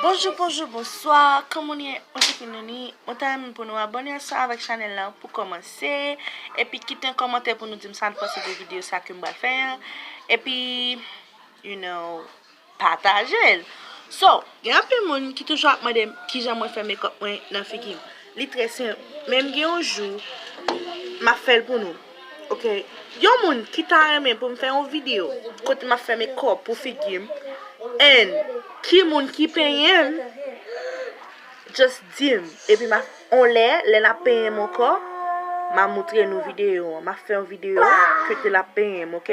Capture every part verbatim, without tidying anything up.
Bonjou, bonjou, bonswa. Kòman nou ye? Mwen se Queen Noni. Mwen ta renmen pou nou abòne ansanm avèk chanèl la pou kòmanse. Epi kite yon kòmantè pou nou di m sa nou panse de videyo sa ke m pral fè an. Epi, you know, pataje l. So, gen anpil moun ki toujou ap mande m kijan mwen fè makeup mwen nan figi m. Li trè senp. Menm gen yon jou, m ap fè l pou nou. Ok? Yon moun ki ta renmen pou m fè yon videyo kote m ap fè makeup pou figi m, and ki moun ki penyen m, just di m. Epi m ap, on lè, lè n ap penyen m ankò, m a moutre nou videyo an. M ap fè yon videyo kote l ap penyen m, ok?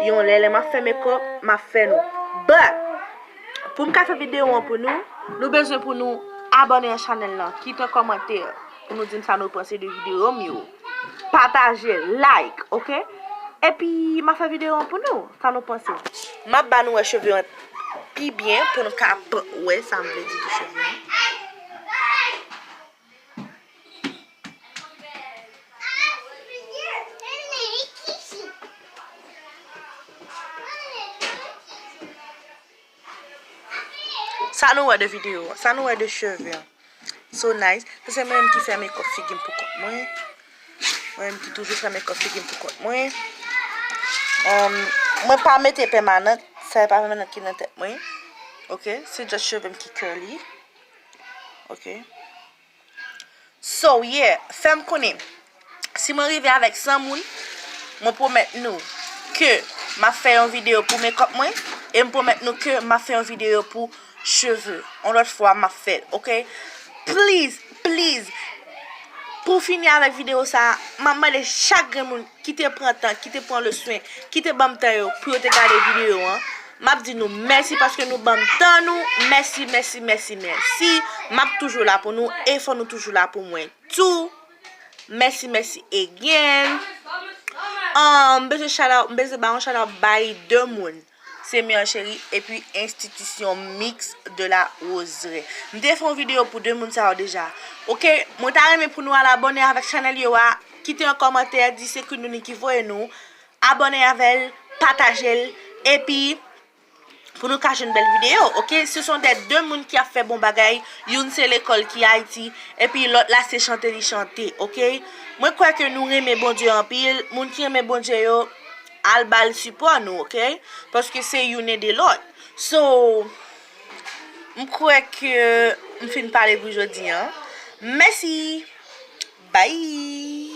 Yon lè, lè m ap fè makeup, m ap fè nou. But, pou m ka fè videyo an pou nou, nou bezwen pou nou abòne an chanèl lan, kite yon kòmantè pou nou di m sa nou panse de videyo m yo. Pataje, like, ok? Epi, m a fè videyo an pou nou, sa nou panse. M ap ba nou wè cheve an pi byen pou nou ka p-, wè sa m vle di de cheve an. Sa nou wè de videyo an, sa nou wè de cheve an. So nice. Se mwen menm ki fè makeup figi m pou kont mwen. Mwen menm ki toujou fè makeup figi m pou kont mwen. Um, mwen pa mete pèmanan, sa e pa pèmanan ki nan tèt mwen. Ok, se just cheve m ki curly. Ok. So, yeah, fè m konnen. Si mwen rive avèk san moun, mwen pwomèt nou ke m ap fè yon videyo pou makeup mwen, e m pwomèt nou ke m ap fè yon videyo pou cheve. Yon lòt fwa, m ap fè l, ok? Please, please, pou fini avèk videyo sa a, m ap mande chak grenn moun ki te pran tan, ki te pran le swen, ki te ban m tan yo pou yo te gade videyo an. M ap di nou mèsi paske nou ban m tan nou. Mèsi, mèsi, mèsi, mèsi. M ap toujou la pou nou e fò nou toujou la pou mwen tou. Mèsi, mèsi again. Um, m bezwen shout out, m bezwen ba yon shout out bay de moun. Se Mère Chérie epi Institution Mix de la Roseraie. M te fè yon videyo pou de moun sa yo deja. Ok, mwen ta renmen pou nou al abòne avèk chanèl yo a, kite yon kòmantè, di se Queen Noni ki voye nou. Abòne avè l, pataje l, epi pou nou ka jwenn bèl videyo, ok? Ce sont des deux moun ki ap fè bon bagay, youn se lekòl ki Ayiti, epi lòt la se chante li chante, ok? Mwen kwè ke nou renmen Bondye anpil, moun ki renmen Bondye yo, al ba l sipò nou, ok? Paske se youn ede lòt. So, m kwè ke m fin pale pou jodi an. Mèsi. Bye.